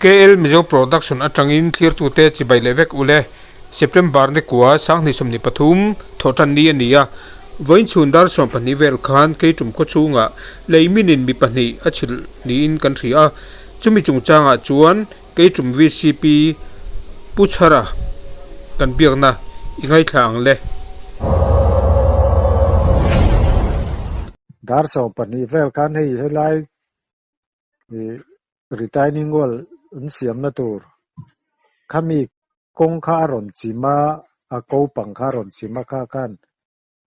KL Mizo Production atangin thlirtute chibai leh vek ule. September ni kua Sanghnih 23 thawhtan ni a ni a. Vawiin chhun dar 12 vel khan Keitum khawchhungah lei minin mi pahnih a chhilh niin kan hria a. Chumi chungchangah chuan Keitum VCP Pu Chhara kan biakna i ngaithla ang le. Dar 12 vel khan hei helai retaining wall an siamna tur khami kawng kha a rawn chim a, a ko pang kha a rawn chim a kha khan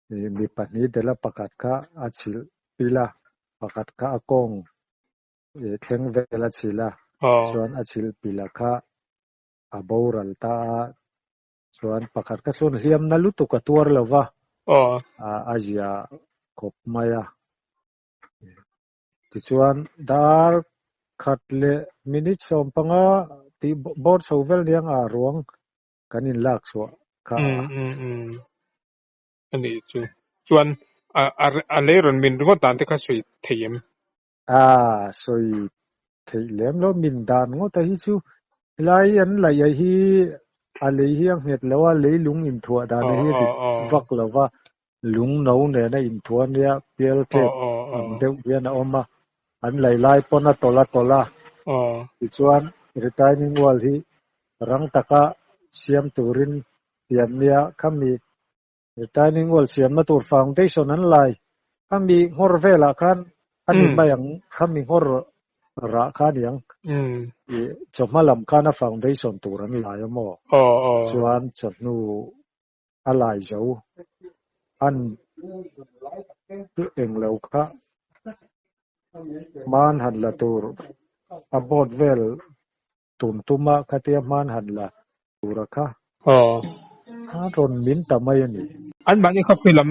mi pahnih dela pakhat kha a chhilh pil a, pakhat kha a kawng thleng vel a chhilh a, chuan a chhilh pil a kha a boral ta a, chuan pakhat kha chuan hliamna lutuk a tuar lo va, a zia khawp mai a. Tichuan dar khat leh minute 15 tih bawr chho vel niang a ruang kan in lak chhuah kha a. A nih chu. Chuan a lei rawn min ringawt dan te kha sawi thei em? A sawi theih lem lo min dan ngawt a hi chu helai an laih a hi a lei hi a nghet lo a leilung inthuah dan a hi a dik vak lo va lung no nena inthuah nia pial tlep ang deuh hian a awm a an lei lai pawn a tawlh a tawlh a tichuan retaining wall hi rang taka siam turin tiam nia khami Retaining wall siamna tur foundation an lai. Khami nghawr velah khan a ni mai ang, khami nghawr rah kha a ni ang. Ih chawhma lam khan a foundation tur an lai a maw? Chuan chawhnu a lai zo an englo kha hman han la tur a board vel Tun tuma khatia hman han la tura kha a rawn min ta mai a ni. Anmahni kha khawi lam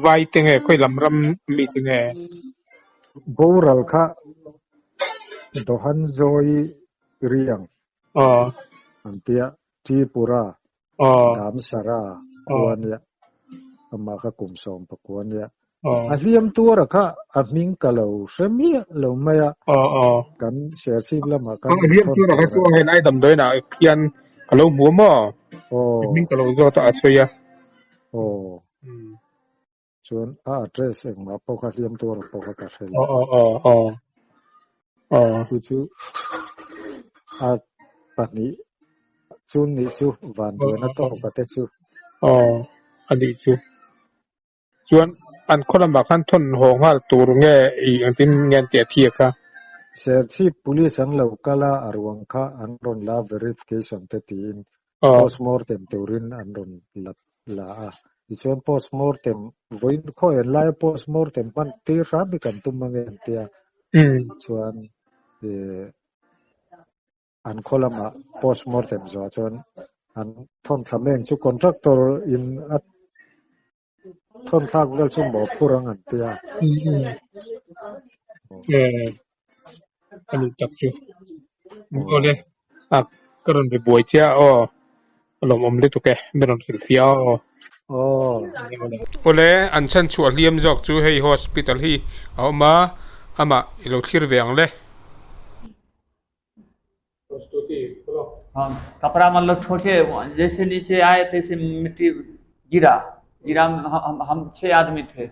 vai te nge, khawi lam ram mi te nge? Boral kha Dohan Zawi Riang an tia, Tripura Damsara khua nia, amah kha kum 19 nia. A hliam tuara kha a hming ka lo hre miah lo mai a, kan Serchhip lamah khan A hliam tuara kha chu a helai damdawiinah khian ka lo hmu a maw? A hming ka lo zawt a, a sawi a. Aw. Chuan a address engmah pawh kha hliam tuara pawh kha ka hre lo. Chu chu a pahnih chun nih chu vanduaina tawk a te chu. Aw, a nih chu. Chuan an khaw lamah khan thawn haw nghal tur nge i engtin nge an tih a thi a kha? Serchhip Police an lo kal a, a ruang kha an rawn la verification te tiin postmortem turin an rawn la la a. Tichuan postmortem vawiin khaw en laia postmortem hman tir hram hi kan tum ange an tia. Chuan an khaw lamah postmortem zawh chuan an thawn thla mek chu contractor in a thawn thlak vel chu maw phur ang an tia. Ani tak chu. Awle a ka rawn ri buai chiah aw. A lawmawm lutuk e, min rawn hrilh fiah aw. Aw. Awle an chhan chhuah hliam zawk chu hei hospital hi a awm a, amah i lo thlir ve ang le. कपड़ा मतलब ठोके जैसे नीचे आए तैसे मिट्टी गिरा गिरा हम 6 आदमी थे,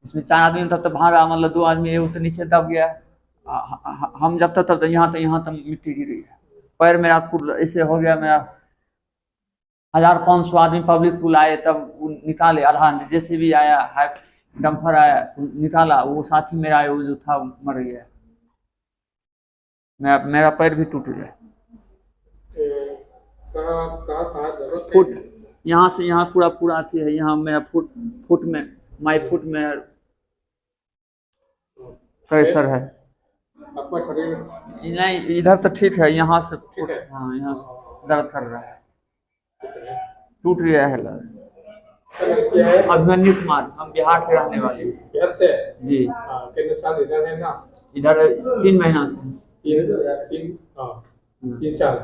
इसमें 4 आदमी तब तो भागा, मतलब 2 आदमी एक तो नीचे दब गया। हम जब तक तब तो यहाँ तक मिट्टी गिरी है। पैर मेरा पूरा ऐसे हो गया, मेरा 1500 आदमी पब्लिक पुल आए तब वो निकाले, आधा जैसे भी आया हाई डम्फर आया निकाला, वो साथी मेरा आया, वो जो था मर गया। मेरा पैर भी टूट गया। फुट यहाँ से यहाँ पूरा पूरा आती है, यहाँ मेरा फुट, फुट में my foot में प्रेशर है। आपका शरीर नहीं, इधर तो ठीक है, यहाँ से फुट, हाँ यहाँ से दर्द कर रहा है, टूट गया है। अभिमन्यु कुमार, हम बिहार के रहने वाले हैं। बिहार से? जी। हाँ, कितने साल इधर है ना? इधर 3 महीना से। तीन साल?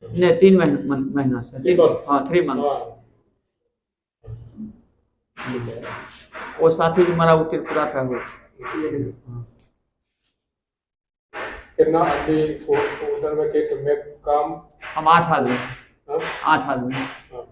नहीं, 3 महीना से। तीन मंथ? हाँ, 3 मंथ। वो साथी जो मरा वो त्रिपुरा का हो। कितना आदमी उधर में के तुम्हें काम हम आठ आदमी हाँ? आठ आदमी हाँ।